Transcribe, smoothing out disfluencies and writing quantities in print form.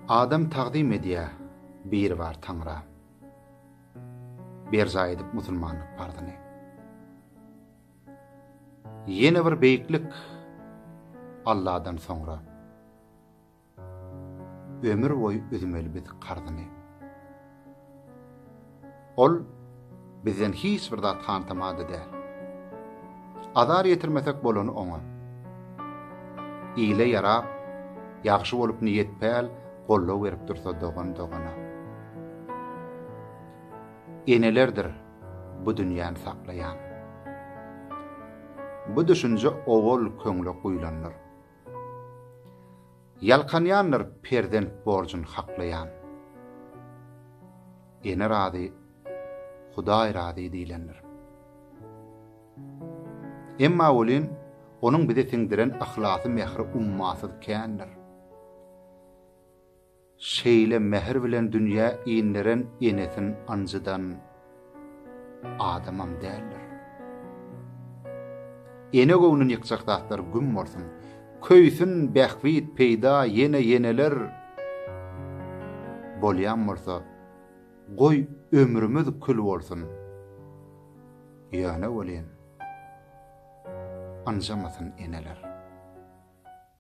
Adam tagzym edýär Biribar Taňra. Berjaý edip musulmanlyk parzyny. Ýene bir beýiklik Alladan soňra. Ömür boýy üzmeli biz karzyny. Ol bizden hiç bir zat hantama-da däl. Azar ýetirmesek bolany oňa. Ile ýarap, ýagşy bolup niýet-päl goldaw berip dursa dogan-dogana. Enelerdir bu dünýäni saklaýan. Bu düşünje owal köňle guýlandyr. Ýalkanýandyr perzent borjun haklaýan. Ene razy, Hudaý razy diýlendir. Emma welin, onuň bize siňdiren yhlasy mähri ummasyz kändir. Şeýle mähir bilen dünýä inderen enesin ynjydan adamam däldir. Ene göwnün ýykjak zatlar güm bolsun. Köýsün bähbit, peýda, ýene ýeneler bolýan bolsa, goý ömrümiz kül bolsun. Ýöne welin, ynjamasyn eneler.